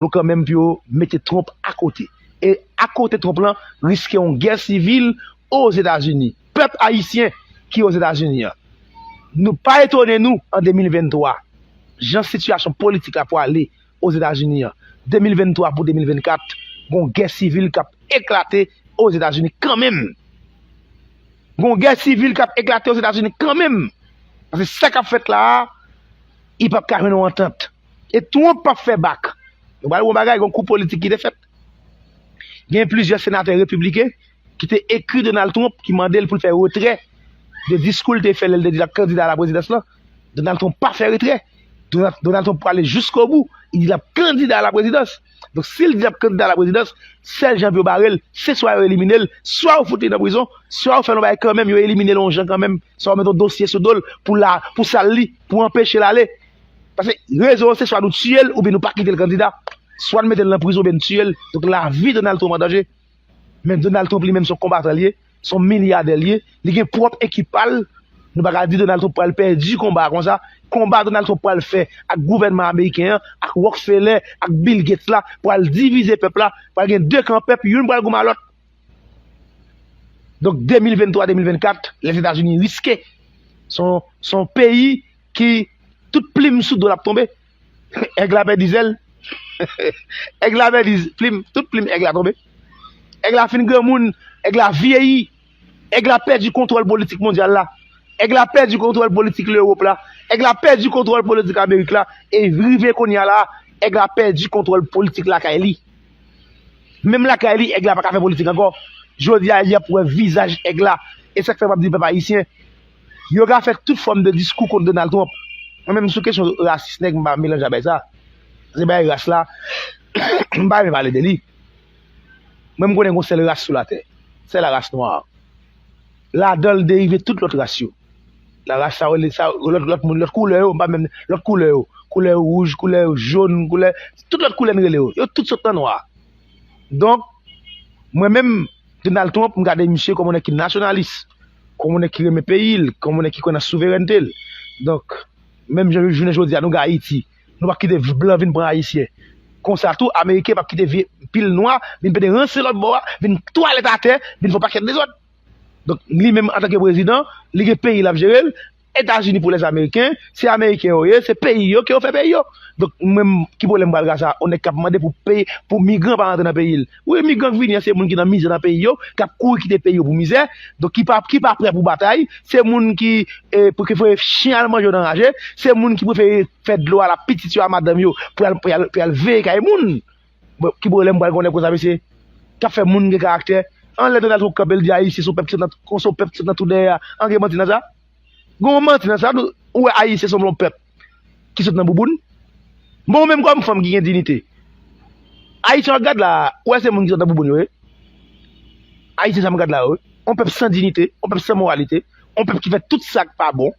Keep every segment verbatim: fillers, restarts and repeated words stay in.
yo kanmenm pou yo mete Trump akote. E akote Trump lan riske yon gè sivil Ozetazini. Pèp ayisyen ki Ozetazini an, nou pa etone nou an de mil venntwa, jan sitiyasyon politik la pwale Ozetazini an, de mil venntwa pou de mil vennkat, gon gè sivil k ap eklate Ozetazini kanmenm. Gon gè sivil k ap eklate Ozetazini kanmenm. Paske sa k ap fèt la a, li p ap ka jwenn yon antant. E Trump p ap fè bak. Nou pral wè yon bagay, gon kou politik ki te fèt. Gen plizyè senatè repibliken ki te ekri Donald Trump, ki mande l pou l fè retrè de diskou l te fè lè l te di l ap kandida a la prezidans lan. Donald Trump pa fè retrè. Donald, Donald Trump prale jiskobou. Li di l ap kandida a la prezidans. Donk, si l di l ap kandida a la prezidans, sèl jan pou yo bare l, se swa yo elimine l, swa yo fout li nan prizon, swa yo fè l yon bagay kanmenm, yo elimine l yon jan kanmenm, swa yo mete yon dosye sou do l pou la, pou sal li, pou anpeche l ale. Paske rezon an se swa nou tiye l oubyen nou pa kite l kandida. Swa n mete l nan prizon oubyen n tiye l. Donk, lavi Donald Trump an danje. Men Donald Trump li menm se yon konbatan l ye, se yon milyadè l ye, li gen pwòp ekip pa l. Nou pa ka di Donald Trump pral pèdi konba a konsa. Konba Donald Trump pral fè ak gouvènman ameriken an, ak Rockefeller, ak Bill Gates la, pral divize pèp la, pral gen de kan pèp, youn pral goumen a lòt. Donk, de mil venntwa, de mil vennkat, Lèzetazini riske. Se yon, se yon peyi ki tout plim sou do l ap tonbe. Èg la pèdi zèl. Èg la pèdi z- plim, tout plim èg la tonbe. Èg la fin granmoun, èg la vyeyi. Èg la pèdi kontwòl politik mondyal la. Èg la pèdi kontwòl politik Lewòp la. Èg la pèdi kontwòl politik Amerik la. E rive kounye a la, èg la pèdi kontwòl politik lakay li. Menm lakay li, èg la pa ka fè politik ankò. Jodi a, y ap wè vizaj èg la. E sa k fè m ap di pèp ayisyen, yo ka fè tout fòm de diskou kont Donald Trump. Mwen menm, sou kesyon rasis nèg, m pa melanje a bay sa. Se bay ras la, m pa renmen pale de li. Mwen, m konnen gon sèl ras sou latè. Se la ras nwa. Ladan l derive tout lòt ras yo. La ras sa, rele sa, lòt, lòt moun, lòt koulè yo, m pa menm, lòt koulè yo. Koulè wouj, koulè jòn, koulè, tout lòt koulè n rele yo. Yo tout sot nan nwa. Donk, mwen menm, Donald Trump, m gade misye kòm yon nèg ki nasyonalis, kòm yon nèg ki renmen peyi l, kòm yon nèg ki kwè nan souverènte l. Donk, menm jan jounen jodi a, nou gen Ayiti, nou p ap kite blan vin pran Ayisyen. Konsa tou, Ameriken p ap kite vye pil nwa vin pete ranse lòt bò a, vin twalèt atè, vin fè yon pakèt dezòd. Donk, li menm, antanke prezidan, li gen peyi l ap jere l, Etazini pou lèz Ameriken, se Ameriken yo ye, se peyi yo ke yo fè peyi yo. Donk, mwen menm, ki pwoblèm m pral gen sa, yon nèg k ap mande pou peyi, pou migran pa rantre nan peyi l? Wi, migran k vini an, se moun ki nan mizè nan peyi yo, k ap kouri kite peyi yo pou mizè, donk ki pa, ki pa prè pou batay, se moun ki, e, pou ki fè chen al manje yo nan raje, se moun ki prefere fè dlo a la pitit yo a madanm yo, pou y al, pou y al, pou y al veye kay moun. Bon, ki pwoblèm pral gen yon nèg konsa, mesye, k ap fè moun gen karaktè? Anlè Donald Trump kanpe, l di Ayisyen se yon pèp ki sot nan, se yon pèp ki sot nan twou dèyè a. An gen manti nan sa? Gen yon manti nan sa? Nou, ou wè Ayisyen se yon pèp ki sot nan bouboun? Bon, ou menm kòm fanm ki gen diyite, Ayisyen w ap gad la, ou wè se moun ki sot nan bouboun yo ye? Ayisyen sa m gad la yo, yon pèp san diyite, yon pèp san moralite, yon pèp ki fè tout sa k pa bon.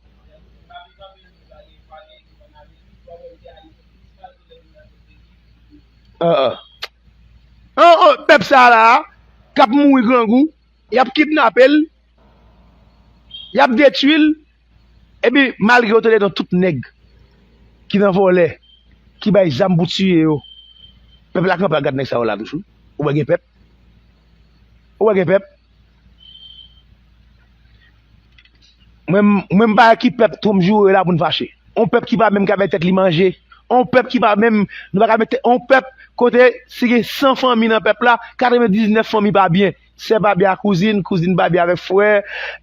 An, an. An, an, pèp sa a la, k ap mouri grangou, y ap kidnape l, y ap detwi l, epi malgre yo te dedan tout nèg ki nan vòlè, ki bay zam pou tiye yo, pèp la kanpe ap gad nèg sa yo la toujou. Ou wè gen pèp? Ou wè gen pèp? Mwen, mwen m pa wè ki pèp Trump joure la pou n fache. On pèp ki pa menm ka bay tèt li manje. On pèp ki pa menm, nou pa ka mete, on pèp kote si gen san fanmi nan pèp la, katrevendiznèf fanmi pa byen. Sè pa byen ak kouzin, kouzin pa byen avèk frè,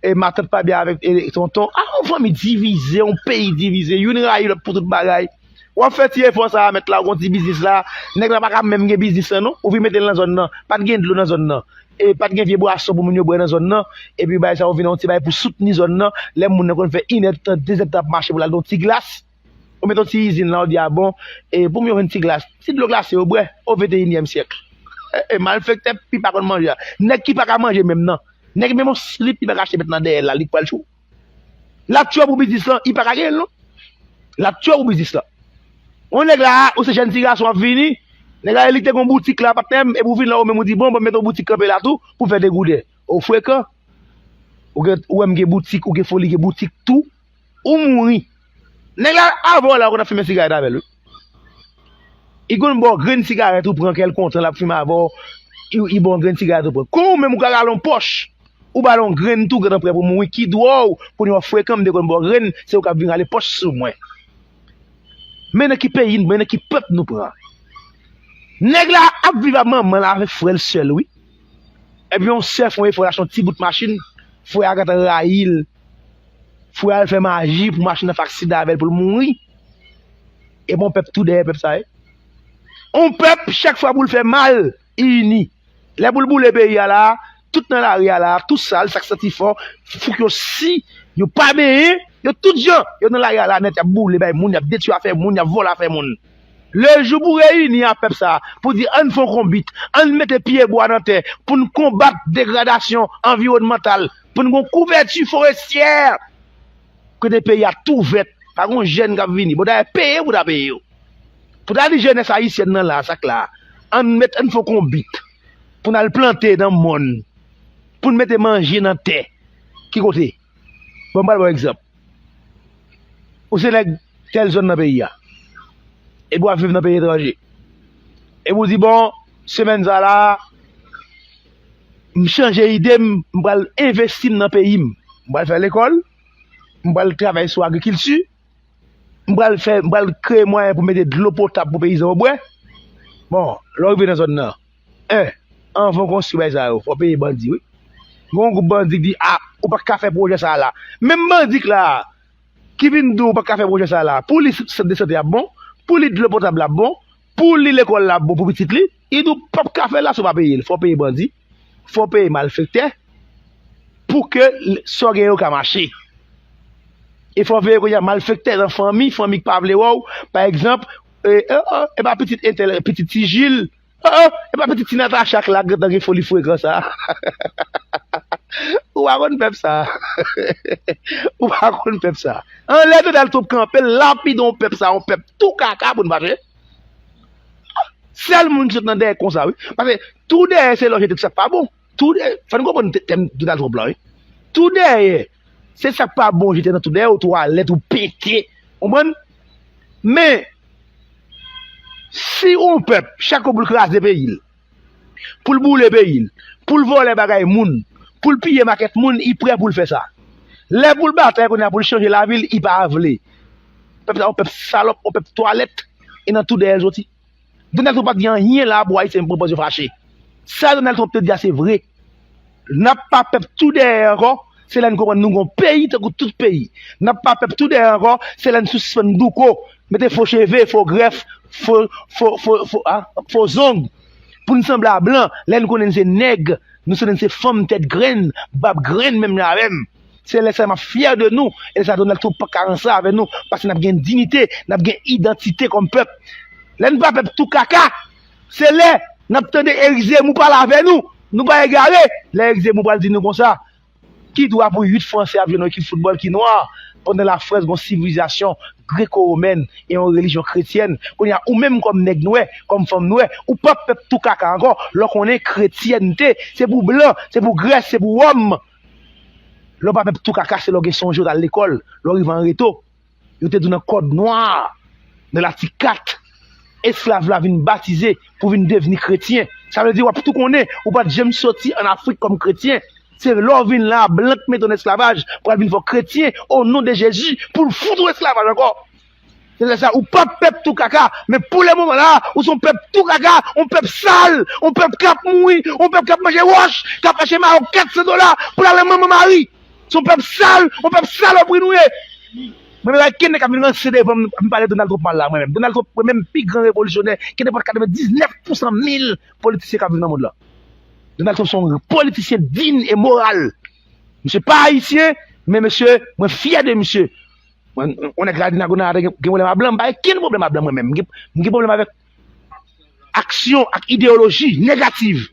e matant pa byen avèk, e, tonton. A, on fanmi divize, on peyi divize, youn rayi lòt pou tout bagay. W ap fè ti efò sa a, mèt la, ou gon ti biznis la. Nèg la pa ka menm gen biznis lan, non. Ou vin mete l nan zòn nan. Pa t gen dlo nan zòn nan. E pa t gen vye bwason pou moun yo bwè nan zòn nan. Epi bagay sa yo vin yon ti bagay pou soutni zòn nan. Lè moun nan konn fè inèdtan, dezèdtan ap mache pou l al nan yon ti glas. Ou mete yon ti izin la, ou di, a bon, e pou m yo jwenn ti glas, ti dlo glase yo bwè, o venteyinyèm syèk. E, e malfektè pi pa konn manje a. Nèg ki pa ka manje menm nan. Nèg menm yon slip li pa ka achte mèt nan dèyè l la, li pral tchou. L ap tchwe pou biznis lan, li pa ka genyen l non. L ap tchwe pou biznis lan. Yon nèg la, ou se jèn ti gason ap vini, nèg la li te gon boutik la, patnè m, epi ou vin la ou menm ou di, bon, ban m mete yon boutik kanpe la tou, pou fè degoudè. Ou frekan. Ou gen, ou wè m gen boutik, ou gen foli gen boutik tou, ou mouri. Nèg la, avan w la, ou konn ap fimen sigarèt avè l, wi. Li konn ba w grenn sigarèt ou pran kè l kontan, l ap fimen avè w, li, li ba w grenn sigarèt ou pran. Kòman ou menm ou ka rale yon pòch, ou ba l yon grenn tou, gentan prè pou mouri, ki dwa w pou w frekan m te konn ba w grenn, se ou k ap vin rale pòch sou mwen. Men nan ki peyi n, men nan ki pèp nou pran. Nèg la ap viv ak manman l, avèk frè l sèl, wi. Epi yon sè fè yon efò, l achte yon ti bout machin, frè a gentan rayi l. Frè a al fè maji pou machin nan fè aksidan avè l, pou l mouri. Epi yon pèp tou dèyè pèp sa ye. Yon pèp, chak fwa pou l fè mal, li ini. Lè pou l boule peyi a la, tout nan lari a la, tou sal, sa k santi fò, fouk yo si, yo pa benyen, yo tout jan, yo nan lari a la nèt, y ap boule bay moun, y ap detwi afè moun, y ap vòlè afè moun. Lejou pou reyini a pèp sa, pou di ann fè yon konbit, ann mete pyebwa nan tè, pou n konbat degradasyon anviwònmantal, pou n gen yon kouvèti forestyè, kote peyi a tou vèt, pa gen yon jèn k ap vini. Bon, dayè, peye pou ta peye yo. Pou ta di jenès ayisyèn nan la, sa k la, ann met, ann fè yon konbit, pou n al plante nan mòn, pou n mete manje nan tè. Ki kote? Bon, m pral ba w egzanp. Ou se nèg tèl zòn nan peyi a. Epi w ap viv nan peyi etranje. Epi w di, bon, semèn sa la, m chanje ide m, m pral envesti m nan peyi m. M pral fè lekòl, m pral travay sou agrikilti, m pral fè, m pral kreye mwayen pou mete dlo potab pou peyizan yo bwè. Bon, lè w rive nan zòn nan, en, anvan w konstwi bagay sa yo, fò w peye bandi, wi. Gen yon gwoup bandi k di, a, ou pa ka fè pwojè sa a la. Menm bandi k la a, ki vin di w ou pa ka fè pwojè sa a la, pou li sant de sante ap bon, pou li dlo potab la ap bon, pou li lekòl la ap bon pou pitit li, li di w p ap ka fè l la si w pa peye l. Fò w peye bandi, fò w peye malfektè, pou ke l, sa w gen yo ka mache. E fò w veye kounye a malfektè nan fanmi, fanmi k pa vle wè w, pa egzanp, e, e, e, e pa pitit entèl, pitit Ti Jil, e, e, e pa pitit Ti Natacha k la gentan gen foli frekan sa. Ou pa konn pèp sa. Ou pa konn pèp sa. Anlè Donald Trump kanpe, l lapide yon pèp sa, yon pèp tou kaka pou n fache. Sèl moun ki sot nan dèyè konsa, wi. Paske tou dèyè se lè w jete tout sa k pa bon. Tou dèyè, fò n konprann tè-, tèm Donald Trump la, wi. Tou dèyè, se sa k pa bon jete nan tou dèyè, ou twalèt, ou pete. Konprann? Men, si yon pèp, chak kou pou l kraze peyi l, pou l boule peyi l, pou l vòlè bagay moun, pou l piye makèt moun, li prè pou l fè sa. Lè pou l batay kounye a, pou l chanje lavi l, li pa vle. Pèp sa, yon pèp salòp, yon pèp twalèt, e nan tou dèyè l soti. Donald Trump pa t gen anyen la pou Ayisyen pran pòz yo fache. Sa Donald Trump te di a se vre. N ap pa pèp tou dèyè ankò, se lè n konprann nou gon peyi tankou tout peyi. N ap pa pèp tou dèyè ankò, se lè n sispann douko, mete fo cheve, fo grèf, fo, fo, fo, fo, a, fo zong. Pou n sanble a blan, lè n konnen n se nèg, nou konnen n se fanm tèt grenn, bab grenn menm jan avè m. Se lè sa m ap fyè de nou, e lè sa Donald Trump pa ka ranse avè nou, paske n ap gen diyite, n ap gen idantite kòm pèp. Lè n pa pèp tou kaka, se lè n ap tande Eric Zemmour pale avè nou, nou pa egare. Lè Eric Zemmour pral di nou konsa, ki dwa pou uit Fransè ap jwe nan ekip foutbòl ki nwa, pandan Lafrans gon sivilizasyon greko-womèn e yon relijyon kretyèn? Kounye a, ou menm kòm nèg nwè, kòm fanm nwè, ou p ap pèp tou kaka ankò, lè w konnen kretyènte, se pou blan, se pou Grès, se pou Wòm. Lè w pa pèp tou kaka, se lè w gen sonje w t al lekòl, lè w rive an reto. Yo te di w nan kòd nwa, nan latik kat, esklav la vin batize pou vin devni kretyen. Sa vle di w ap tou konnen, ou pa t janm soti ann Afrik kòm kretyen. Se lè w vin la, blan k mete w nan esklavaj, pral vin fè w kretyen, o non de Jezi, pou l fout ou esklavaj ankò. Se lè sa, ou p ap pèp tou kaka, men pou le moman la, ou se yon pèp tou kaka, yon pèp sal, yon pèp k ap mouri, yon pèp k ap manje wòch, k ap achte mayo kat san dola pou l al nan manman mari. Se yon pèp sal, yon pèp salopri nou ye. Mwen menm, gen nèg k ap vin ranse devan m, ap pale Donald Trump mal la, mwen menm. Donald Trump, mwen menm, pi gran revolisyonè ke nenpòt katrevendiznèf pousan mil politisyen k ap viv nan mond lan. Donald Trump se yon politisyen diy e moral. Misye pa ayisyen, men mesye, mwen fyè de misye. Mwen, yon nèg la di Nago Narada gen, gen pwoblèm a blan, m pa gen kenn pwoblèm a blan mwen menm. M gen, m gen pwoblèm avèk aksyon ak ideyoloji negatif.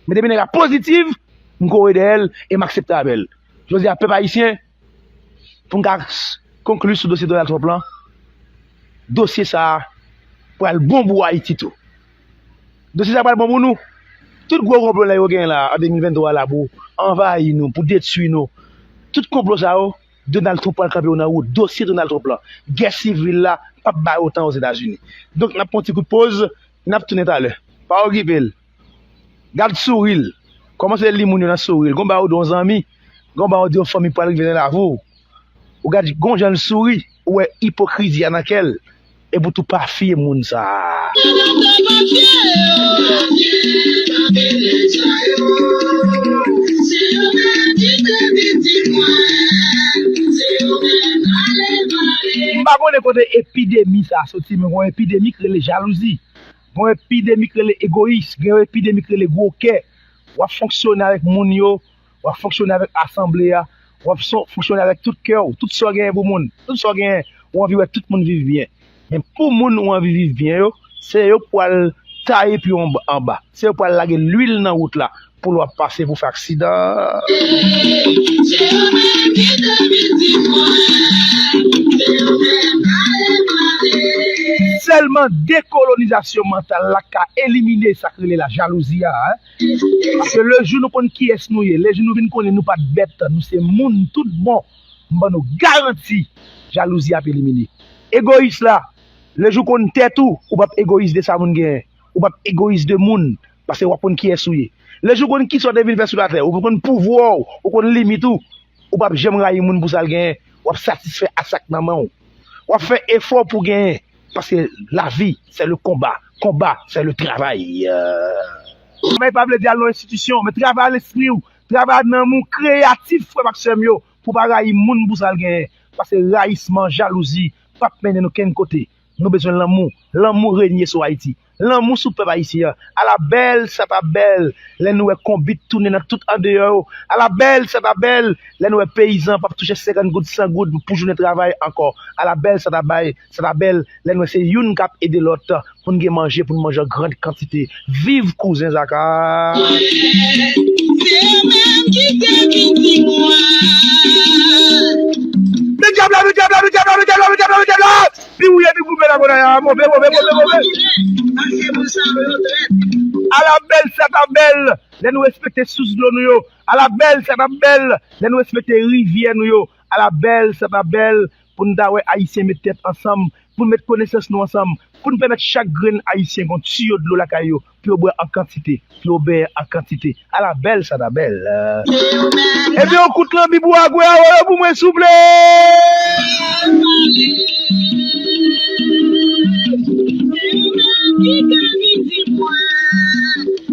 Men depi nèg la pozitif, m kore dèyè l e m aksepte avè l. Jodi a, pèp ayisyen, pou n ka s-, konkli sou dosye Donald Trump lan, dosye sa a pral bon pou Ayiti tou. Dosye sa a pral bon pou nou. Tout gwo konplo la yo genyen la, an de mil vennntwa la, pou anvayi nou, pou detwi nou. Tout konplo sa yo, Donald Trump pral kanpe yo nan wout. Dosye Donald Trump lan, gè sivil la, p ap bay otan Ozetazini. Donk, n ap pran yon ti kout poz, N ap tounen talè. Pa okipe l. Gad souri l. Kòmanse li moun yo nan souri l. Gon bagay ou di yon zanmi, gon bagay ou di yon fanmi pral rive nan lavi w. Ou gad gon jan l souri, ou wè ipokrizi a nan kè l, epi w tou pa fye moun sa a. M pa konnen kote epidemi sa a soti, men gon epidemi k rele jalouzi. Gon epidemi k rele egoyis, gen yon epidemi k rele gwo kè. W ap fonksyone avèk moun yo, w ap fonksyone avèk asanble a, w ap fon- fonksyone avèk tout kè w, tout sa w genyen pou moun, tout sa w genyen, ou anvi wè tout moun viv byen. Men pou moun ou anvi viv byen yo, se yo pou al taye pye w anba, anba. Se yo pou al lage lwil nan wout la pou lè w ap pase pou fè aksidan. Sèlman dekolonizasyon mantal la ka elimine sa k rele la jalouzi a, en. Paske lejou nou konn kiyès nou ye, lejou nou vin konnen nou pa t bèt, nou se moun tout bon, m ban nou garanti, jalouzi ap elimine. Egoyis la, lejou konn tèt ou, ou p ap egoyis de sa moun genyen. Ou p ap egoyis de moun, paske w ap konn kiyès ou ye. Lejou konn kisa w te vin fè sou latè, ou konn pouvwa w, ou konn limit ou, ou p ap janm rayi moun pou sa l genyen. W ap satisfè a sa k nan men w. W ap fè efò pou genyen, paske lavi, c'est le combat. Combat, c'est le travail. Travay pa vle di al nan yon enstitisyon, men travay a lespri w, travay a nanm ou, kreyatif, frè m ak sè m yo, pou w pa rayi moun pou sa l genyen. Paske rayisman, jalouzi, p ap mennen n okenn kote. Nou bezwen lanmou. Lanmou renye sou Ayiti. Lanmou sou pèp ayisyen an. Ala bèl sa t ap bèl lè nou wè konbit tounen nan tout andeyò yo. Ala bèl sa t ap bèl lè nou wè peyizan p ap touche senkant goud, san goud pou jounen travay ankò. Ala bèl sa t ap bay, sa t ap bèl lè nou wè se youn k ap ede lòt pou n gen manje, pou n manje an grann kantite. Viv kouzen Zaka! Se yo menm ki te vin di mwen. Met djab la, met djab la, met djab la, met djab la, met djab la, met djab la! Pi ou ye, pi goumen la konn a move, move, move, move. Ala bèl sa t ap bèl lè nou respekte sous dlo nou yo. Ala bèl sa t ap bèl lè nou respekte rivyè nou yo. Ala bèl sa t ap bèl pou n ta wè Ayisyen met tèt ansanm, pou n met konesans nou ansanm, pou n pèmèt chak grenn Ayisyen gen yon tiyo dlo lakay yo, pou yo bwè an kantite, pou yo benyen an kantite. Ala bèl sa t ap bèl. Ebyen, yon kout lanbi pou Agwe a, voye pou mwen, souple!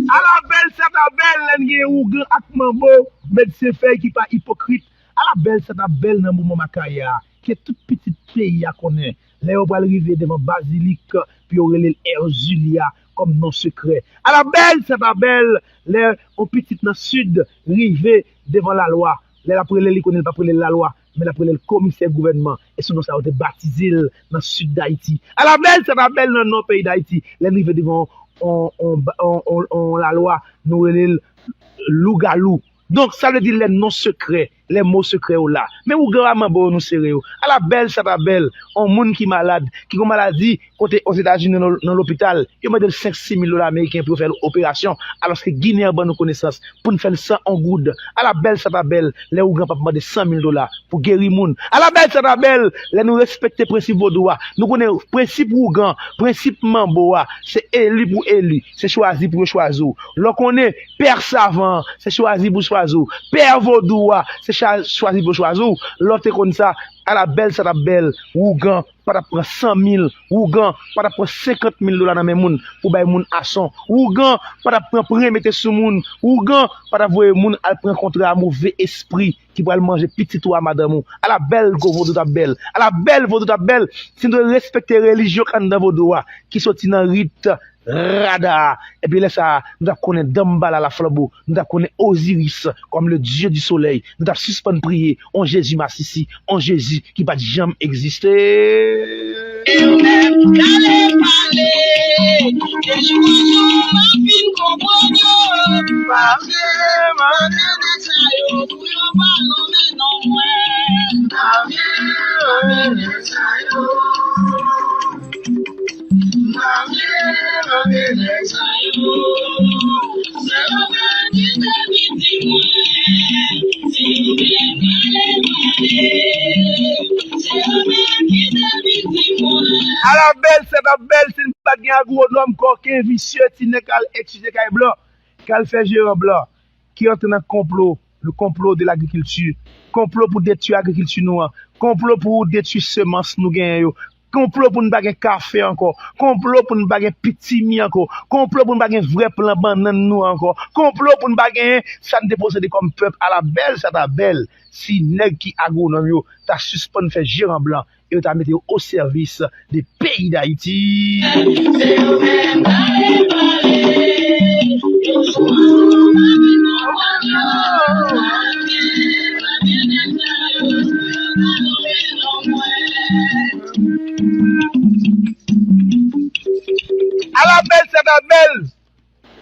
Ala bèl sa t ap bèl lè n gen ougan ak manbo, medsen fèy ki pa ipokrit. Ala bèl sa t ap bèl nan moman makaya a, ke tout pitit peyi a konnen, lè yo pral rive devan bazilik, pou yo rele l Erzulia kòm non sekrè. Ala bèl sa t ap bèl lè yon pitit nan Sid rive devan lalwa. Lè l ap rele l, li konnen l p ap rele l lalwa, men l ap rele l komisè gouvènman. E sou non sa yo te batize l nan Sid Dayiti. Ala bèl sa t ap bèl nan Nò peyi Dayiti, lè n rive devan yon, yon, yon, yon, yon lalwa, nou rele l lougawou. Donk, sa vle di lè non sekrè, lè mo sekrè yo la. Men ougan a manbo yo nou sere yo. Ala bèl sa t ap bèl, yon moun ki malad, ki gon maladi, kote Ozetazini nan, nan lopital, yo mande l senk, sis mil dola ameriken pou yo fè l operasyon, alòske Ginen an ban nou konesans pou n fè l san yon goud. Ala bèl sa t ap bèl, lè ougan p ap mande san mil dola pou geri moun. Ala bèl sa t ap bèl, lè nou respekte prensip vodou a. Nou konnen prensip ougan, prensip manbo a, se eli pou eli, se chwazi pou yo chwazi w. Lè w konnen pè savan an, se chwazi pou chwazi w. Pè vodou a, se cha- chwazi pou chwazi w. Lè w te konn sa, ala bèl sa t ap bèl, ougan pa t ap pran san mil, ougan pa t ap pran senkant mil dola nan men moun pou bay moun ason. Ougan pa t ap pran pren mete sou moun. Ougan pa t ap voye moun al pran kontra a move espri ki pral manje pitit ou a madanm ou. Ala bèl gwo vodou t ap bèl. Ala bèl vodou t ap bèl. Si n te respekte relijyon k anndan vodou a, ki soti nan rit rada a. Epi lè sa a, nou t ap konnen Danmbala la flanbo, nou t ap konnen Oziris kòm le dieu du soleil, nou t ap sispann priye on Jezi masisi, on Jezi ki pa t janm egziste. E ou menm, k ale pale, ke jou an jou w ap vin konprann yo. Pa vle mande nèg sa yo pou yo pa lonmen non mwen. Pa vle mande nèg sa yo. Ala bèl, sa t ap bèl si n pa Gen agwonòm kòken, visye, ti nèg k al etidye kay blan, k al fè jeran blan, ki antre nan konplo, le complot de l'agriculture, konplo pou detwi agrikilti nou an, konplo pou detwi semans nou genyen yo, konplo pou n pa gen kafe ankò, konplo pou n pa gen pitimi ankò, konplo pou n pa gen vrè plan bannann nou ankò, konplo pou n pa genyen sa n te posede kòm pèp. Ala bèl sa ta bèl si nèg ki agwonòm yo ta sispann fè jeran blan e yo ta mete yo o sèvis de peyi Dayiti. Ala bèl sa ta bèl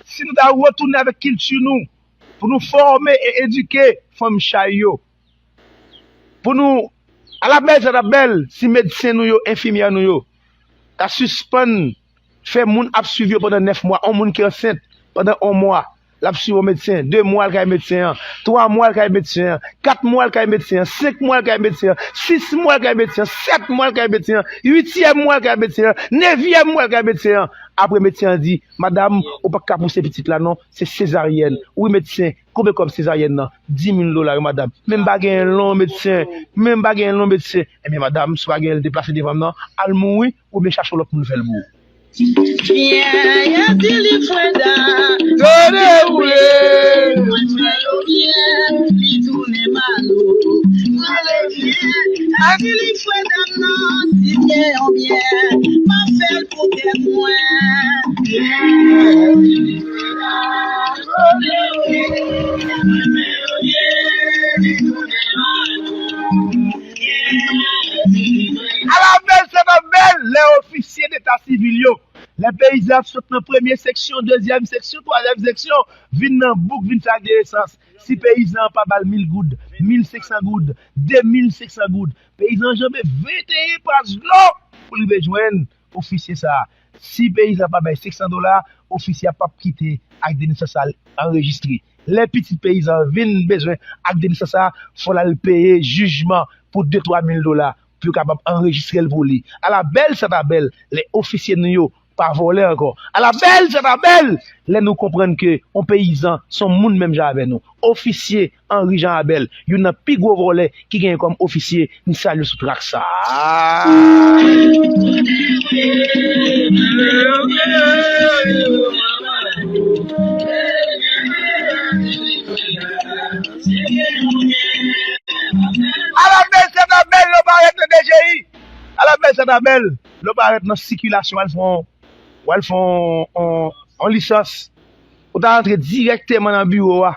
si nou ta retounen avèk kilti nou pou nou fòme e edike fanm chay yo. Pou nou, ala bèl sa ta bèl si medsen nou yo, enfimyè nou yo ta sispann fè moun ap swiv yo pandan nèf mwa. On moun ki ansent pandan on mwa, l ap swiv on medsen. De mwa l kay medsen an, twa mwa l kay medsen an, kat mwa l kay medsen an, senk mwa l kay medsen an, sis mwa l kay medsen an, sèt mwa l kay medsen an, uityèm mwa l kay medsen an, nevyèm mwa l kay medsen an. Apre medsen an di, madam, ou pa ka pouse pitit la non, se sezaryèn. Wi medsen, konbyen kòb sezaryèn nan? Dis mil dola wi madam. Men m pa genyen non medsen. Men m pa genyen non medsen. Ebyen madam, si w pa genyen l, deplase devan m nan, al mouri oubyen chache yon lòt moun fè l pou ou. Byen, Ezili Freda. Tande ou ye. Mwen fè yo byen, li tounen malo. Mwen le byen, Ezili Freda nan, si byen yon byen, m ap fè l pou tèt mwen. Byen, Ezili Freda. Ala bèl sa ta bèl lè ofisye deta sivil yo, lè peyizan ap sot nan premye seksyon, dezyèm seksyon, twazyèm seksyon, vin nan bouk, vin fè ak de esans. Si peyizan an pa ba l mil goud, mil senk san goud, de mil senk san goud, peyizan an janbe venteyen pas dlo pou li rive jwenn ofisye sa a. Si peyizan pa bay senk san dola, ofisye a p ap kite ak de nesans sa a anrejistre. Lè pitit peyizan an vin bezwen ak de nesans sa a, fò l al peye jijman pou de twa mil dola pou yo kapab anrejistre l pou li. Ala bèl sa ta bèl lè ofisye nou yo pa vòlè ankò. Ala bèl sa ta bèl lè nou konprann ke yon peyizan se yon moun menm jan avè nou. Ofisye Henri Jean Abel, youn nan pi gwo vòlè ki genyen kòm ofisye, m salye sou trak sa a. Ala bèl sa ta bèl lè w parèt nan D G I. Ala bèl sa ta bèl lè w parèt nan sikilasyon, w al fè yon, w al fè yon, yon, yon lisans. Ou ta rantre dirèkteman nan biwo a.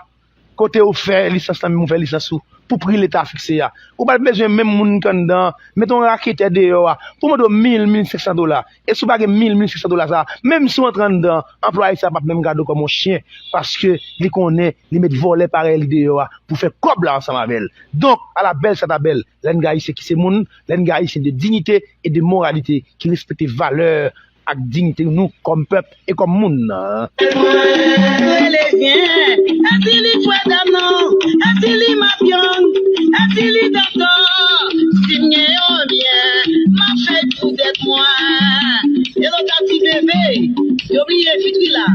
Kote ou fè lisans lan, menm ou fè lisans ou, pou pri leta fikse a. Ou pa t bezwen menm moun k anndan an, met yon raketè deyò a, pou mande w mil, mil senk san dola. E si w pa gen mil, mil senk san dola sa a, menm si w antre anndan an, anplwaye sa a p ap menm gade w kòm yon chen, paske li konnen li met vòlè parèy li deyò a pou fè kòb la ansanm avè l. Donk, ala bèl sa ta bèl, lè n gen Ayisyen ki se moun, lè n gen Ayisyen de dignité et de moralité, ki respekte valè ak diyite nou kòm pèp e kòm moun. Rele byen, èske li frè dam nan? Èske li mapyong? Èske li dòktè? Si m gen yo byen, m ap fè pou tèt mwen. E lòt la ti bebe, yo bliye fitri la.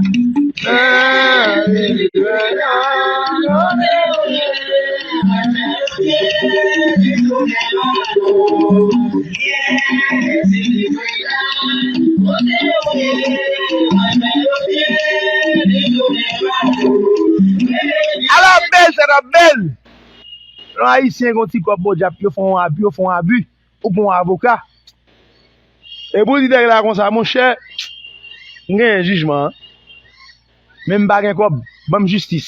Ala bèl sa t ap bèl! Lè Ayisyen gen yon ti kòb, podyab, yo fè yon abi, yo fè yon abi, ou pran yon avoka. Epi w di nèg la konsa, monchè, m genyen jijman an, men m pa gen kòb, ban m jistis.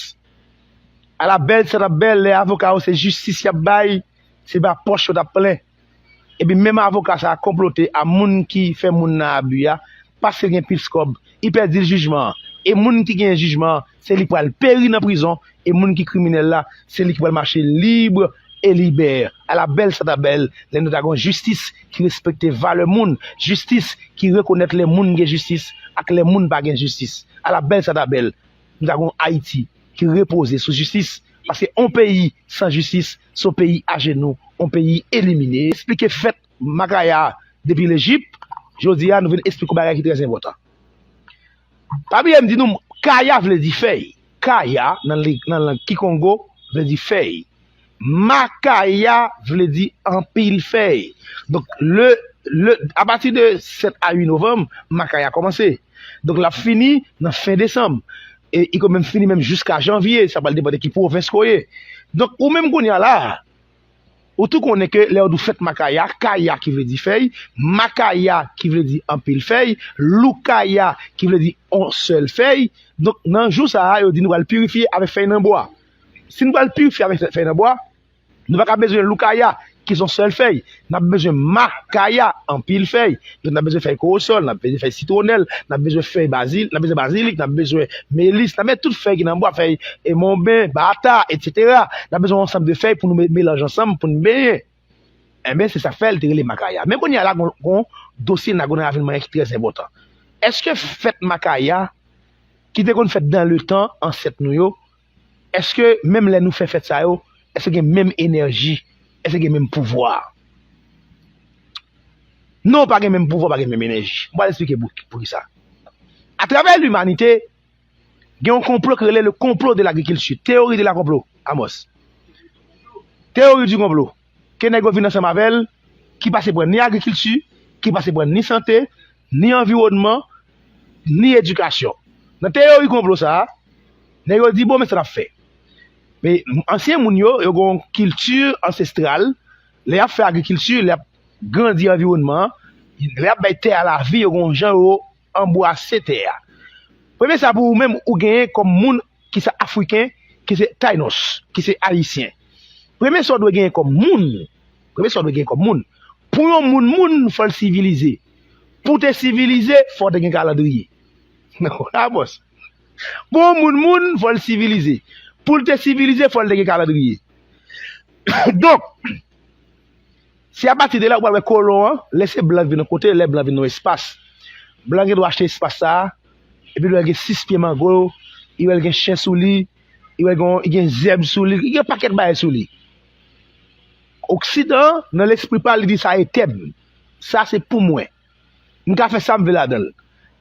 Ala bèl sa t ap bèl lè avoka yo se jistis y ap bay, se pa pòch yo t ap plen. Epi menm avoka sa a konplote a moun ki fè moun nan abi a, paske l gen plis kòb, li pèdi l jijman an. E moun ki genyen jijman an, se li k pral peri nan prizon, e moun ki kriminèl la, se li ki pral mache lib e libè. Ala bèl sa ta bèl lè nou ta gen yon jistis ki respekte valè moun, jistis ki rekonèt lè moun gen jistis ak lè moun pa gen jistis. Ala bèl sa ta bèl nou ta gen yon Ayiti ki repoze sou jistis, paske yon peyi san jistis se yon peyi ajenou, yon peyi elimine. Esplike fèt Makaya depi Lejip, jodi a nou vin esplike yon bagay ki trè enpòtan. Pa bliye m di nou, kaya vle di fèy. Kaya, nan, li- nan lang kikongo, vle di fèy. Makaya vle di anpil fèy. Donk, le, le, apati de sèt a uit novanm, makaya kòmanse. Donk, l ap fini nan fen desanm. E li ka menm fini menm jiska janvye, sa pral depann de ki pwovens ke w ye. Donk, ou menm kounye a la, ou tou konnen ke lè yo di w fèt makaya, kaya ki vle di fèy, makaya ki vle di anpil fèy, loukaya ki vle di yon sèl fèy. Donk, nan jou sa a, yo di nou pral pirifye avèk fèy nan bwa. Si nou pral pirifye avèk fèy nan bwa, nou pa ka bezwen loukaya, ki se yon sèl fèy. N ap bezwen makaya, anpil fèy. Donk, n ap bezwen fèy kowosòl, n ap bezwen fèy sitwonèl, n ap bezwen fèy bazil, n ap bezwen bazilik, n ap bezwen melis, n ap bezwen tout fèy ki nan bwa, fèy e monben, bata, etsetera. N ap bezwen yon ansanm de fèy pou nou me- melanje ansanm, pou nou benyen. Enben, se sa k fè l te rele makaya. Men kounye a la, gon, gon dosye Nago nan ravin manyen ki trè enpòtan. Èske fèt makaya, ki te konn fèt dan le tan ansèt nou yo, èske menm lè nou fè fèt sa yo, èske gen menm enèji, èske gen menm pouvwa? Non, pa gen menm pouvwa, pa gen menm enèji. M pral eksplike pou, pou ki sa. Atravè limanite, gen yon konplo ki rele le complot de l'agriculture, théorie de la complot, Amos. Théorie du complot. Ke nèg yo vin ansanm avè l, ki pase pran ni agrikilti, ki pase pran ni sante, ni anviwònman, ni edikasyon. Nan teyori konplo sa a, nèg yo di, bon, men sa n ap fè. Men ansyen moun yo, yo gen yon kilti ansestral, lè y ap fè agrikilti, lè y ap grandi anviwònman an, lè y ap bay tè a lavi, yo gen yon jan yo anbwase tè a. Premye sa pou ou menm, ou genyen kòm moun ki se Afriken, ki se Tainos, ki se Ayisyen. Premye sa w dwe genyen kòm moun, premye sa w dwe genyen kòm moun, pou yon moun moun, fò l sivilize. Pou w te sivilize, fò w te gen kalandriye. Non, a bòs. Pou yon moun moun, fò l sivilize. Pou l te sivilize, fò l te gen kalandriye. Donk, se apati de la ou pral wè kolon an, lè se blan k vin yon kote, lè blan vin yon espas. Blan gen dwa achte espas sa a, epi l wè l gen sis pye mango, li wè l gen chen sou li, li wè l gen, li gen zèb sou li, li gen pakèt bagay sou li. Oksidan, nan lespri pa l, li di sa e tè m. Sa se pou mwen. M ka fè sa m vle ladan l.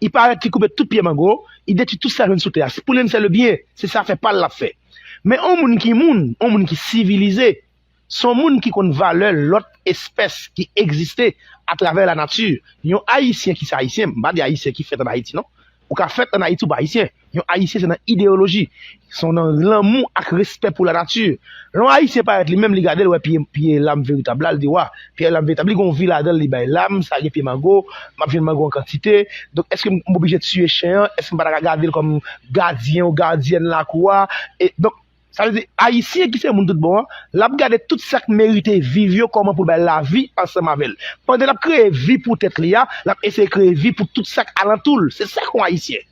Li parèt, li koupe tout pye mango, li detwi tout sa l jwenn sou tè a. Pou li menm se le byen, se sa fè pa l l ap fè. Men yon moun ki moun, yon moun ki sivilize, se yon moun ki konn valè lòt espès ki egziste atravè lanati. Yon Ayisyen ki se Ayisyen, m pa di Ayisyen ki fèt ann Ayiti, non. Ou ka fèt ann Ayiti, ou pa Ayisyen. Yon Ayisyen, se nan ideyoloji. Se nan lanmou ak respè pou lanati. Lè yon Ayisyen parèt li menm, li gade, l wè pye, pye lam veritab la, l di, wa, pye lam veritab, li gen yon vi ladan l, li bay lam, sa gen pye mango, m ap jwenn mango an kantite. Donk, èske m oblije tiye chen an? Èske m pa ta ka gade l kòm gadyen ou gadyèn lakou a? E, donk, sa vle di, Ayisyen ki se moun tout bon an, l ap gade tout sa k merite viv yo, kòman pou l bay lavi ansanm avè l. Pandan l ap kreye vi pou tèt li a, l ap eseye kreye vi pou tout sa k alantou l. Se sa k yon Ayisyen.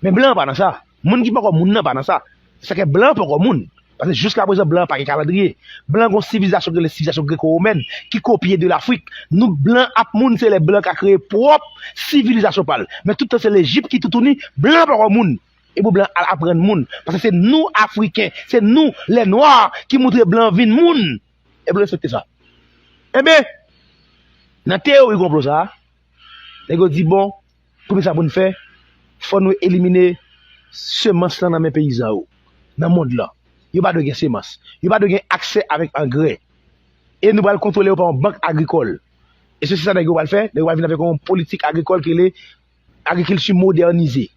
Men blan an pa nan sa. Moun ki poko moun nan pa nan sa. Se sa k fè blan an poko moun. Paske jiska prezan, blan an pa gen kalandriye. Blan an gen yon sivilizasyon ki rele sivilizasyon greko-womèn, ki kopye de Lafrik. Nou, blan ap moun, se lè blan ka kreye pwòp sivilizasyon pa l. Men tout tan se Lejip ki toutouni, blan an poko moun. E pou blan al aprann moun. Paske se nou, Afriken, se nou, lè nwa, ki montre blan vin moun. E pou respekte sa. Enben, nan teyori konplo sa a, nèg yo di, bon, premye sa pou n fè, fò nou elimine semans lan nan men peyizan yo, nan mond lan. Yo pa dwe gen semans. Yo pa dwe gen aksè avèk angrè. E nou pral kontwole yo pa yon bank agrikòl. E se sa nèg yo pral fè, nèg yo pral vin avèk yon politik agrikòl ki rele agrikilti modènize.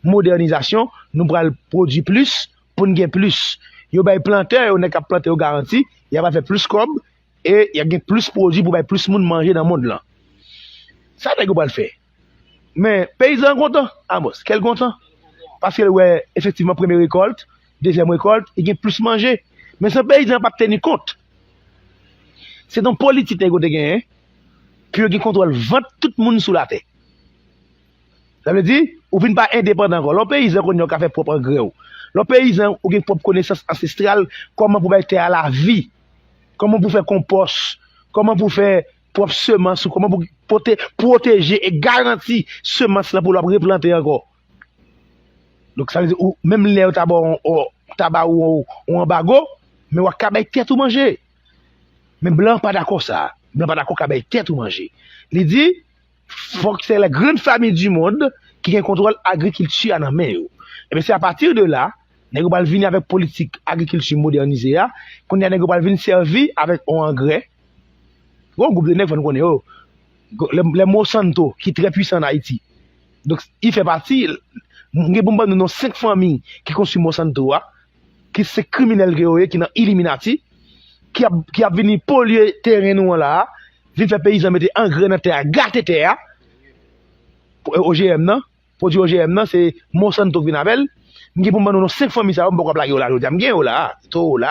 Modènizasyon, nou pral pwodui plis pou n gen plis. Yo bay plantè yo, nèg k ap plante yo garanti, y a pral fè plis kòb e y a gen plis pwodui pou bay plis moun manje nan mond lan. Sa nèg yo pral fè. Men, peyizan an kontan. Amos, kè l kontan. Paske l wè, efektivman, premye rekòlt, dezyèm rekòlt, li gen plis manje. Men san peyizan an pa t teni kont. Se yon politik nèg yo te genyen, pou yo gen kontwòl vant tout moun sou latè. Sa vle di, ou vin pa endepandan ankò. Lè w peyizan kounye a, ou ka fè pwòp angrè w. Lè w peyizan, ou gen pwòp konesans ansestral, kòman pou bay tè a lavi, kòman pou fè konpòs, kòman pou fè pwòp semans ou, kòman pou pwote-, pwoteje e garanti semans lan pou lè w ap replante ankò. Donk, sa vle di, ou, menm lè yo ta ba w, ta ba w yon anbago, men w ap ka bay tèt ou manje. Men blan pa dakò sa. Blan pa dakò ka bay tèt ou manje. Li di, fòk se les grandes familles du monde ki gen kontwòl agrikilti a nan men yo. Ebyen, se apati de la, nèg yo pral vini avèk politik agrikilti modènize a, kounye a nèg yo pral vin sèvi avèk yon angrè. Gon gwoup de nèg fò n konnen yo, les Monsanto, ki trè pwisan an Ayiti. Donk, li fè pati, m gen pou m ban nou non senk fanmi ki konstwi Monsanto a, ki se kriminèl ke yo ye, ki nan Illuminati, ki ap, ki ap vini polye teren nou an la a, vin fè peyizan mete angrè nan tè a, gate tè a, O G M nan, pwodui O G M nan, se Monsanto k vin avè l. M gen pou m ban nou non senk fanmi sa yo, m poko ap lage yo la jodi a. M gen yo la, m tou yo la.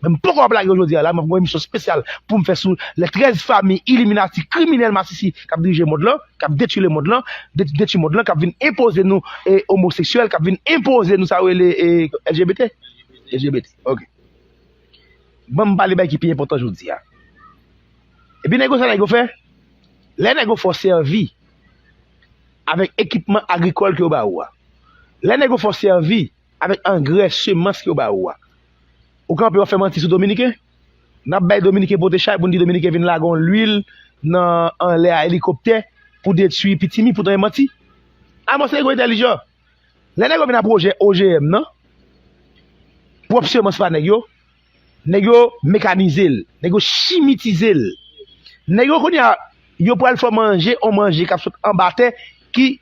Men m poko ap lage yo jodi a la, m ap gen yon emisyon espesyal pou m fè sou les treize familles Illuminati kriminèl masisi k ap dirije mond lan, k ap detwi lemond lan, detwi mond lan, k ap vin enpoze nou e omoseksyèl, k ap vin enpoze nou sa yo rele e L G B T. L G B T, ok. Ban m pale bay ki pi enpòtan jodi a. Epi nèg yo, sa nèg yo fè? Lè nèg yo fè w sèvi avèk ekipman agrikòl ke yo ba ou a, lè nèg yo fè w sèvi avèk angrè, semans ke yo ba ou a, ou kanpe w ap fè manti sou Dominiken? N ap bay Dominiken pote chay pou n di Dominiken vin lage yon lwil nan anlè a elikoptè pou detwi Pitimi, poutan e manti. Alò, se nèg yo entèlijan. Lè nèg yo vin a pwojè O G M nan, pwòp semans pa nèg yo, nèg yo mekanize l, nèg yo chimize l. Nèg yo kounye a, yo pral fè w manje yon manje k ap sot anba tè ki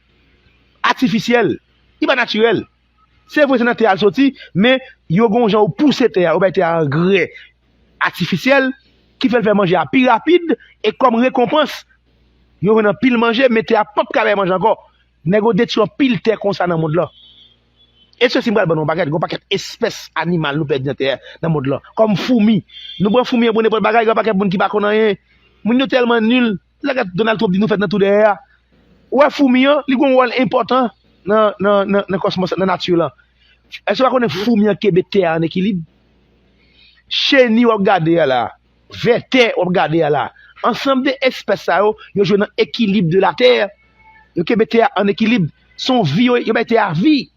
atifisyèl, ki pa natirèl. Se vre, se nan tè a l soti, men yo gen yon jan yo pouse tè a, yo bay tè a angrè atifisyèl ki fè l fè manje a pi rapid, e kòm rekonpans, yo jwenn anpil manje, men tè a p ap ka bay manje ankò. Nèg yo detwi anpil tè konsa nan mond lan. E sesi m pral ban nou yon pakèt, gen yon pakèt espès animal nou pèdi nan tè, nan mond lan. Kòm foumi. Nou pran foumi an pou nenpòt bagay, gen yon pakèt moun ki pa konn anyen. Moun yo tèlman nil, lè gad Donald Trump di nou fèt nan tou dèyè a. Ou wè foumi an, li gen yon wòl enpòtan nan, nan, nan, nan kòsmòs, nan nati lan. Èske w pa konnen foumi an kenbe tè a an ekilib? Cheni w ap gade a la, vètè w ap gade a la, ansanm de espès sa yo, yo jwe nan ekilib de la tè. Yo kenbe tè a an ekilib. Se yon vi, yo, yo bay tè a vi.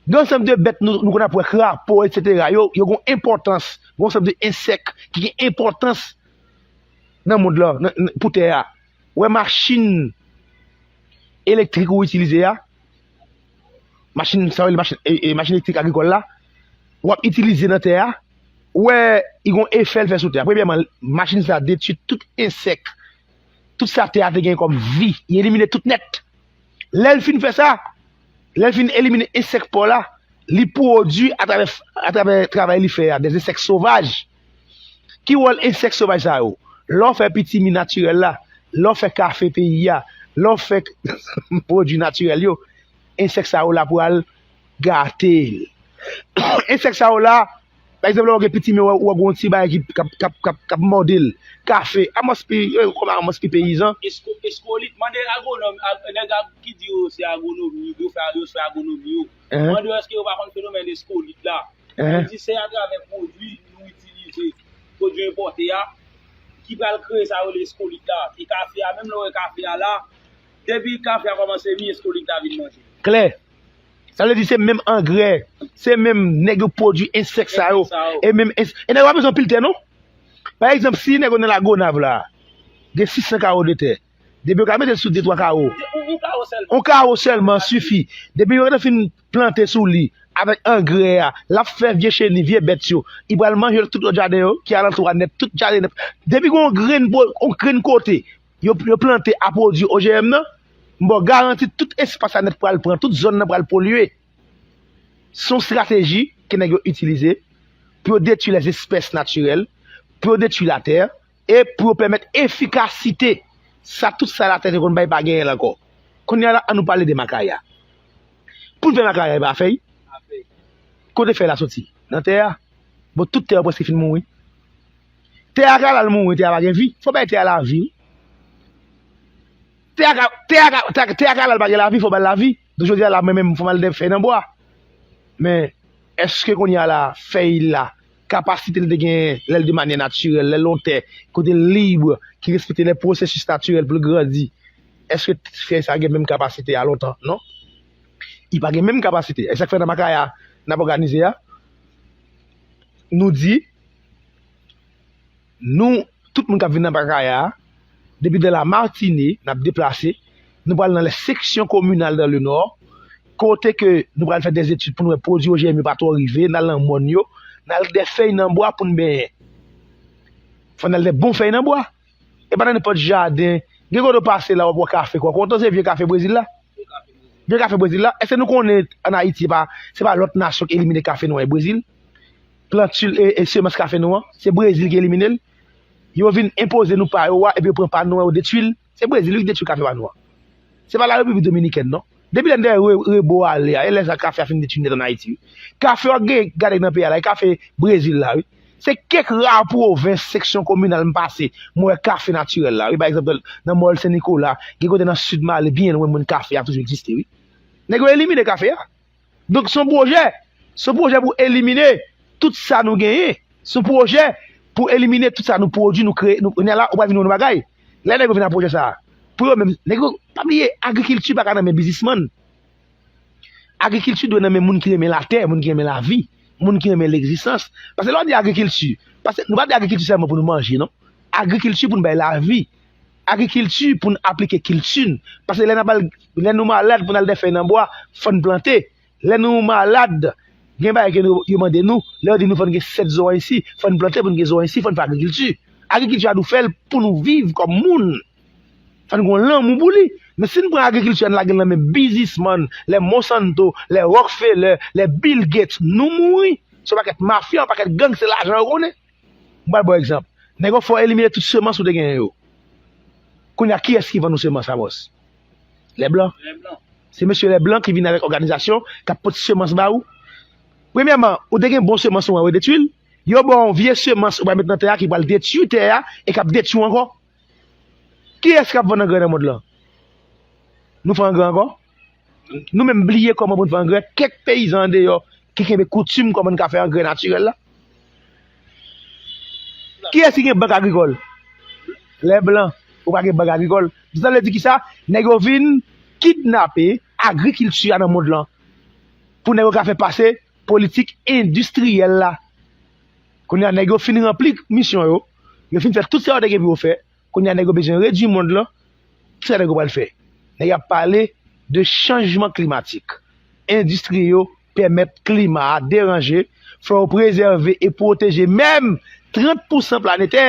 Gen ansanm de bèt nou, nou konn ap wè, krapo, etsetera. Yo, yo gen enpòtans. Gen ansanm de ensèk ki gen enpòtans nan mond lan, nan, nan, pou tè a. Ou wè machin elektrik ou itilize a, machin, sa yo rele machin, e, e, machin elektrik agrikòl la, w ap itilize nan tè a, ou wè, li gen efè l fè sou tè a. Premyèman, machin sa detwi tout ensèk, tout sa tè a te gen kòm vi, li elimine tout nèt. Lè l fin fè sa, lè l fin elimine ensèk pa w la, li pwodui atravè, atravè travay li fè a, des insectes sauvages. Ki wòl ensèk sovaj sa yo? Lè w fè pitimi natirèl la, lè w fè kafe peyi a, lè w fè pwodui natirèl yo, ensèk sa yo la pral gate l. Ensèk sa yo la, pa egzanp, lè w gen pitimi, w wè gen yon ti bagay ki k ap, k ap, k ap, k ap mòde l. Kafe, Amos P, yo, kòm Amos P peyizan. Esko, eskolit, mande agwonòm, ag, nèg ag, ki di yo se agwonomi, yo fè, yo fè agwonomi yo. Mande yo èske yo pa konn fenomèn eskolit la. Yo di se atravè pwodui nou itilize, pwodui enpòte a, ki pral kreye sa yo rele eskolit la. E kafe a, menm lè w wè kafe a la, depi kafe a kòmanse mi, eskolit la vin manje. Klè. Sa vle di se menm angrè, se menm nèg yo pwodui ensèk sa yo. Ensèk sa yo. E menm ens-, e nèg yo pa bezwen anpil tè non. Pa egzanp, si nèg yo nan Lagonav la, gen sis san kawo de tè. Depi yo ka mete l sou de twa kawo. Yon, yon kawo sèlman. Yon kawo sèlman sifi. Depi yo te fin plante sou li, avèk angrè a, l ap fè vye cheni, vye bèt yo. Li pral manje tout lòt jaden yo, ki alantou a nèt, tout jaden nèt. Depi gen yon grenn po-, yon grenn kote, yo, yo plante a pwodui O G M nan, m ba w garanti tout espas la nèt pral pran, tout zòn nan pral polye. Se yon estrateji ke nèg yo itilize pou yo detwi les espèces naturelles, pou yo detwi latè, e pou yo pèmèt efikasite sa, tout sa latè te konn bay pa genyen l ankò. Kounye a la, ann nou pale de makaya. Pou n fè makaya, e pa fèy? Kote fèy la soti? Nan tè a. Bon, tout tè yo prèske fin mouri. Tè a ka al mouri, tè a pa gen vi. Fò bay tè a lavi, wi. Tè a ka, tè a ka, tè a, tè a ka al pa gen lavi, fò ba l lavi. Donk, jodi a la, mwen menm, fò m al dèyè fèy nan bwa. Men, èske kounye a la, fèy la, kapasite l te genyen lè l de manyè natirèl, lè l yon tè, kote l lib, ki respekte lè pwosesis natirèl pou l grandi, èske fèy sa gen menm kapasite a lontan? Non. Li pa gen menm kapasite. E sa k fè nan makaya n ap òganize a, nou di, nou, tout moun k ap vin nan makaya a, depi de la Martini, n ap deplase, nou pral nan les sections communales dans le Nord, kote ke nou pral fè des études pou nou wè pwodui O G M yo pa twò rive, n al nan mòn yo, n al de fèy nan bwa pou n benyen. Fò n al de bon fèy nan bwa. E pa nan nenpòt jaden. Gen kote w pase la, w ap wè kafe, kwa. Kontan se vye kafe Brezil la. Vye kafe Brezil la. Èske nou konnen ann Ayiti, se pa, se pa lòt nasyon ki elimine kafe nou an, e Brezil? Planti, e, e semans kafe nou an, se Brezil ki elimine l. Yo vin enpoze nou pa yo a, epi yo pran pa nou an, yo detwi l. Se Brezil wi ki detwi kafe pa nou an. Se pa la Repiblik Dominikèn, non. Depi lè n dèyè Re-, Rebo ale a, e lè sa kafe a fin detwi nèt ann Ayiti, wi. Kafe w ap gen, gade nan peyi a la, e kafe Brezil la, wi. Se kèk ra pwovens, seksyon kominal m pase, mwen wè kafe natirèl la, wi. Pa egzanp, nan, nan Mòl Sen Nikola, gen kote nan sid m ale, byen lwen mwen, kafe a toujou egziste, wi. Nèg yo elimine kafe a. Donk, se yon pwojè. Se yon pwojè pou elimine tout sa nou genyen. Se yon pwojè pou elimine tout sa nou pwodui, nou kreye. Nou, kounye a la, ou pral vin yon bagay. Lè nèg yo vin ak pwojè sa a, pou yo menm, nèg yo, pa bliye, agrikilti pa ka nan men biznismann. Agrikilti dwe nan men moun ki renmen latè, moun ki renmen lavi, moun ki renmen legzistans. Paske lè w di agrikilti, paske nou pa di agrikilti sèlman pou nou manje, non. Agrikilti pou n bay lavi. Agrikilti pou n aplike kilti n. Paske lè n ap al, lè nou malad, pou n al de fèy nan bwa, fò n plante. Lè nou malad, gen bagay ke nou, yo mande nou, lè yo di nou fò n gen sèt zoranj isi, fò n plante pou n gen zoranj isi, fò n fè agrikilti. Agrikilti a nou fè l pou nou viv kòm moun. Fò n gen lanmou pou li. Men si n pran agrikilti a, n lage l nan men biznismann, lè Monsanto, lè Rockefeller, lè Bill Gates, nou mouri. Se yon pakèt mafya, yon pakèt gang, se lajan yo konnen. M pral ba w egzanp. Nèg yo fè w elimine tout semans ou te genyen yo. Kounye a, kiyès ki vann ou semans sa, bòs? Lè blan. Se mesye lè blan ki vin avèk òganizasyon k ap pote semans ba ou. Premyèman, ou te gen bon semans ou an, yo detwi l. Yo ba w yon vye semans ou pral met nan tè a ki pral detwi tè a e k ap detwi w ankò. Kiyès k ap vann angrè nan mond lan? Nou fè angrè ankò? Nou menm bliye kòman pou n fè angrè. Kèk peyizan andeyò ki kenbe koutim kòman n ka fè angrè natirèl la. Kiyès ki gen bank agrikòl? Lè blan. Ou pa gen bank agrikòl. Sa vle di kisa? Nèg yo vin kidnape agrikilti a nan mond lan. Pou nèg yo ka fè pase politik endistriyèl la. Kounye a, nèg yo fin ranpli misyon yo. Yo fin fè tout sa yo te gen pou yo fè. Kounye a, nèg yo bezwen redui mond lan. Kisa nèg yo pral fè? Nèg yo ap pale de chanjman klimatik. Endistri yo pèmèt klima a deranje, fò yo prezève e pwoteje menm trant pousan planetè.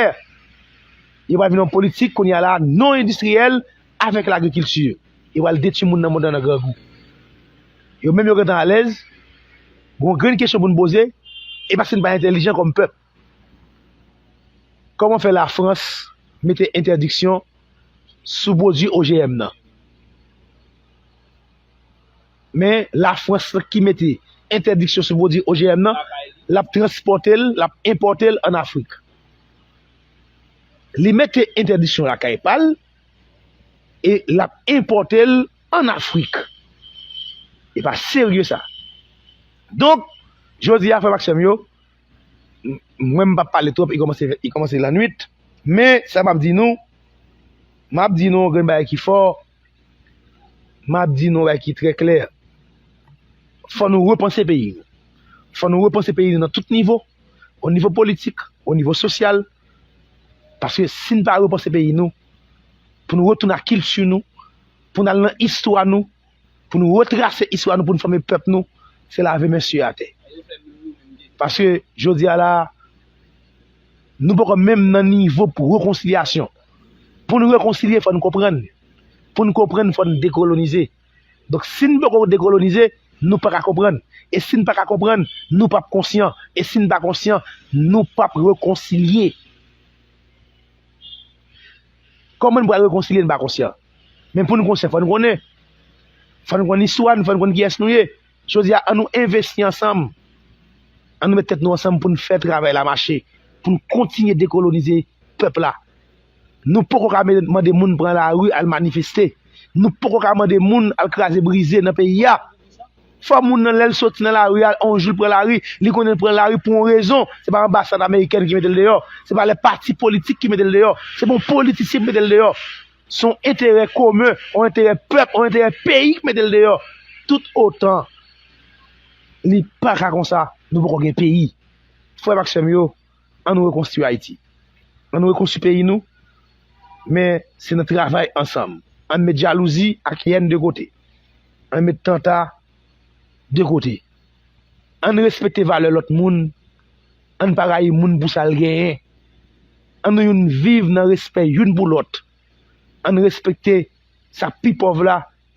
Yo pral vin yon politik kounye a la non endistriyèl avèk lagrikilti. Yo pral detwi moun nan mond lan nan grangou. Yo menm yo gentan alèz, gon grenn kesyon pou n poze, e paske n pa entèlijan kòm pèp. Kòman fè Lafrans mete entèdiksyon sou pwodui O G M nan? Men Lafrans ki mete entèdiksyon sou pwodui O G M nan, l ap transpòte l, l ap enpòte l ann Afrik. Li mete entèdiksyon lakay pa l e l ap enpòte l ann Afrik. E pa serye sa. Donk, jodi a, frè m ak sè m yo, m-, mwen m p ap pale twòp, li kòmanse, li kòmanse lannwit. Men, sa m ap di nou, m ap di nou yon grenn bagay ki fò, m ap di nou yon bagay ki trè klè. Fò nou repanse peyi nou. Fò nou repanse peyi nou nan tout nivo, o nivo politik, o nivo sosyal. Paske si n pa repanse peyi nou, pou nou retounen ak kilti nou, pou n al nan istwa nou, pou nou retrase istwa nou, pou n fòme pèp nou, se lave men sye atè. Paske, jodi a la, nou poko menm nan nivo pou rekonsilyasyon. Pou n rekonsilye, fò n konprann. Pou n konprann, fò n dekolonize. Donk, si n poko dekolonize, nou pa ka konprann. E si n pa ka konprann, nou p ap konsyan. E si n pa konsyan, nou p ap rekonsilye. Kòman n pral rekonsilye, n pa konsyan? Men pou n konsyan, fò n konnen. Fò n konn istwa n, fò n konn kiyès nou ye. Jodi a, ann nou envesti ansanm. Ann nou met tèt nou ansanm pou n fè travay la mache. Pou n kontinye dekolonize pèp la. Nou poko ka me-, mande moun pran lari al manifeste. Nou poko ka mande moun al kraze brize nan peyi a. Fò moun nan, lè l soti nan lari a, yon jou l pran lari, li konnen l pran lari pou yon rezon. Se pa anbasad amerikèn ki mete l deyò. Se pa lè pati politik ki mete l deyò. Se pa yon politisyen ki mete l deyò. Se yon enterè komen, yon enterè pèp, yon enterè peyi ki mete l deyò. Tout otan li pa ka konsa, nou poko gen peyi. Frè m ak sè m yo, ann nou rekonstwi Ayiti. Ann nou rekonstwi peyi nou, men se nan travay ansanm. Ann met jalouzi ak yèn de kote. Ann met tanta de kote. Ann respekte valè lòt moun. Ann pa rayi moun pou sa l genyen. Ann nou youn viv nan respè youn pou lòt. Ann respekte sa pi pòv la